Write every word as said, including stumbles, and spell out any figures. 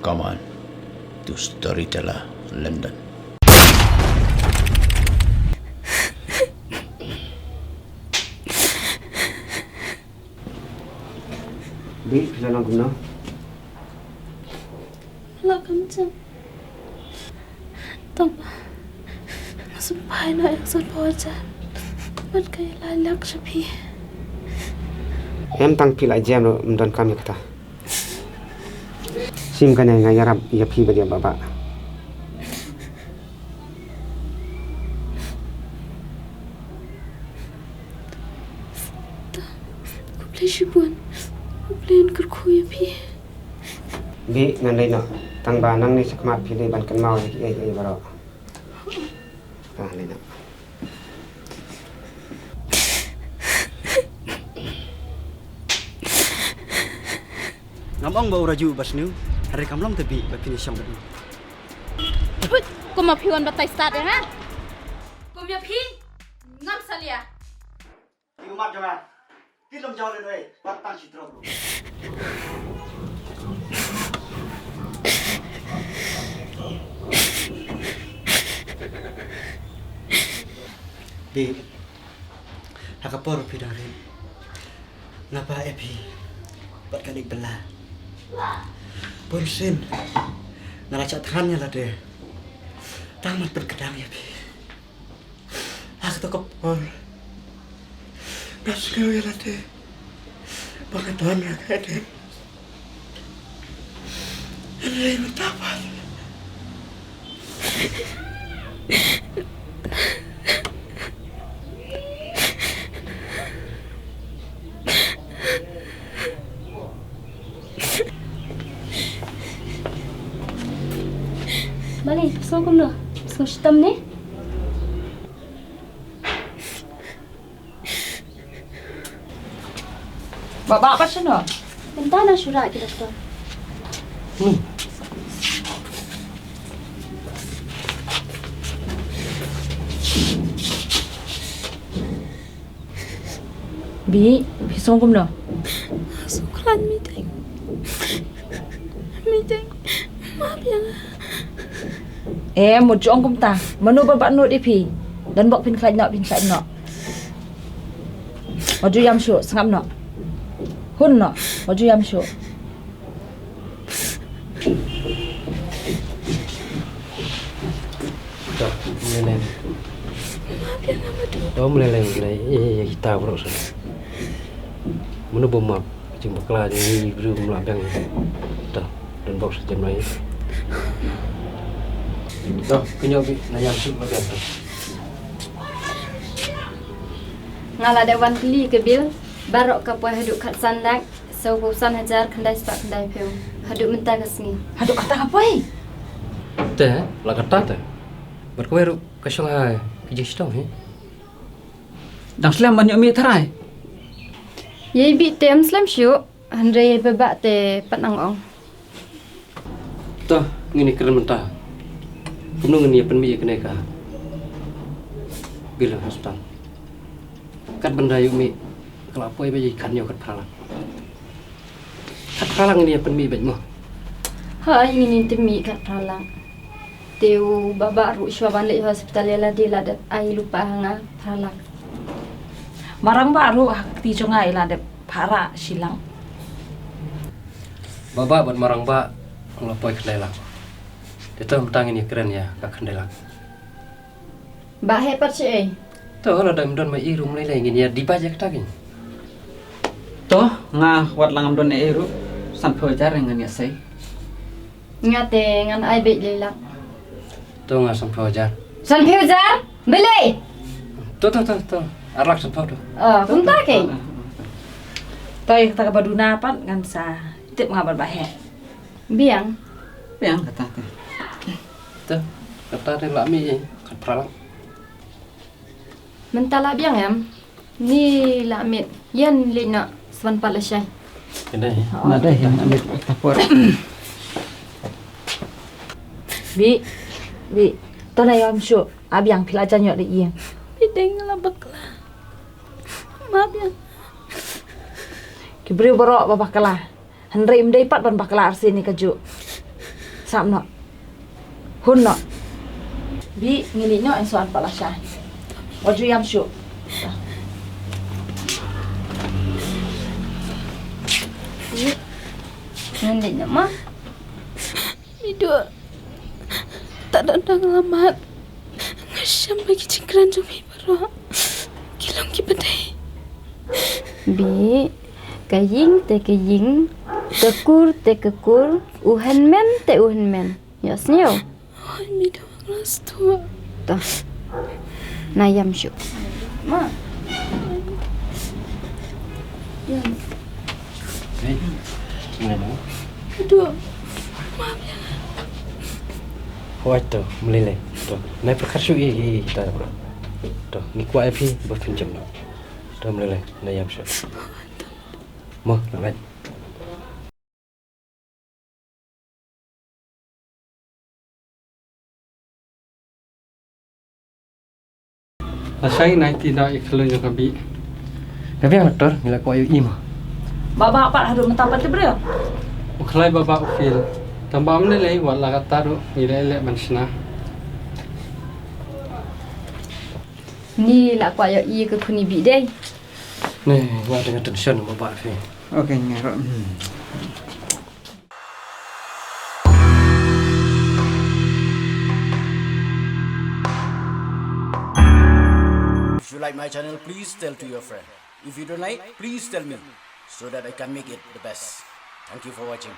Come on to Storyteller London. Bi, phi la long kumno? La kam chang. Tang ba nga sumpai na ïa ka sanphew hajar bad ka ïa la lak sha phi. Em tang phi la jem ruh ym don kam ïa kata. Shim kane nga ïarap ïa phi bad ïa Baba. Khublei shibun. Khublei, ngan kyrkhu ïa phi. Bi, ngan leit noh. Tang ba nangne shakhmat phi dei ban kynmaw ïa kiei kiei baroh. Ah, leit noh. Ngam ong ba u Raju ba sniew, hynrei kam long te Bi ba phin ïashong bad u. Put, kum ma phi wan batai stad ïa nga. Kum ïa phi ngam salia. Ki ummat jong nga kin ym jaw lehnohei wat tang shi drop ruh. Bi, ha ka por phi dang rit, nga ba ïa phi bad ka dik bylla. Bunsien nga la shah thngan ïa lade tang ban pynkdang ïa phi. Ha kato ka por nga sngew ïa lade ba nga don ha ka Eden. Hynrei mynta pat Balei, phi sngew kumno? Phi sngew shitom ne? Baba, pat shano? Mynta na shuwa ki doktor. Bi, phi sngew kumno? Sngew khlaiñ, Miteng. Miteng, map ïa nga. Em, mut ju ong kumta. Mano ba bat nud ïa phi? Don bok phin khlaiñ noh, phin khlaiñ noh. Wat ju ïam shuh, sngap noh. Hun noh, wat ju ïam shuh. To, mlei lei. To, mlei lei, mlei. Ïa, ïa, ïa kita baroh sa. Mano ba map, jingbakla jong ngi briew ym lah biang. To, don bok sa jan mai. To, kynjoh bit, nga ïam shuh ma biang to. Nga la dep wan kylli ka bill baroh ka poi haduh khatsan lak sawphew san hajar khyndai spah khyndaiphew haduh mynta ka sngi. Haduh kata ka poi? Te, la kata te. Bad kawei ruh ka shong ha ka jingshitom hi. Dang slem ban ïoh mih tharai? Ïa i Bih te ym slem shuh, hynrei ïa i Baba te pat nang ong. To, ngin ïa kren mynta kumno ngin ïa pynmih ïa kane ka bill hospital. Kat ban da ïoh mih ka la poi beit ïa i khathynñiew khatphra lak. Khatphra lak ngin ïa pynmih beit mo. Hooid, ngin ïa pynmih khatphra lak. Te u Baba ruh shuwa ban leit hospital ïa lade la dep ai lypa ha nga phra lak. Marang Bah ruh ha ka kti jong nga i la dep phah rah shi lak. Baba bad Marang Bah la poi khyndai lak. Te to mynta ngin ïa kren ïa ka khyndai lak. Bah heh pat shaei? To lada ym don ma i ruh ym lei lei, ngin ïa divide ïa kata kein. To nga wat la ngam don ei ei ruh, sanphew hajar ngan ïa sei. Nga te ngan ai beit lai lak. To nga sanphew hajar. Sanphew hajar? Balei? To to to to. Ar lak sanphew to. Oh, kumta kein. To ïa kata kaba duna pat ngan sa tip nga bad Bah heh. Biang. Biang kata te. To kata te lah mih khatphra lak. Mynta lah biang em? Ni lah mih. Ïa leit noh sa wan pat lashai. Ka dei. Na dei ïa mih ta por. Bih, Bih. To na ïam shuh. Ah biang, phi la jan ïoh da ïing. Bih dei nga la bakla. Map ïa nga. Ki briew baroh ba bakla. Hynrei ym dei pat ban bakla arsien ïa kajuh. Tap noh. Hun noh. Bi, ngi leit noh, yn sa wan pat lashai. Wat ju ïam shuh. Bi, ngin leit noh ma. Mih duh. Tad haduh mynta nga la mad. Nga shem ba ki jingkren jong phi baroh ki long kiba dei. Bi, ka ïing te ka ïing, ka kur te ka kur, u hynmen te u hynmen. Ïohsngew? Hooid, mih duh, nga la sngewthuh. To. Nai ïam shuh. Ma. Hei. Mih duh. Ma, biang. Hooid to, mlei lei. To. Nai pyrkhat shuh ïa, ïa, ïa, to. To, ngi kwah ïa phi ba phin jem noh. To, mlei lei, nai ïam shuh. Mo, nai lei. Lashai naiti da i khlun jong ka Bi. Nga biang doktor, ngi la kwah ïohi mo. Baba pat haduh mynta pat te briew. U khlai baba u fail. Tang ba ym lei lei wat la katta ruh ngi leh leh ban shna. Ngi la kwah ïohi ka khun i Bi dei. Ne, nga dang tension baba fail. Okay, nga ruh. Hmm. If you like my channel, please tell to your friend. If you don't like, please tell me so that I can make it the best. Thank you for watching.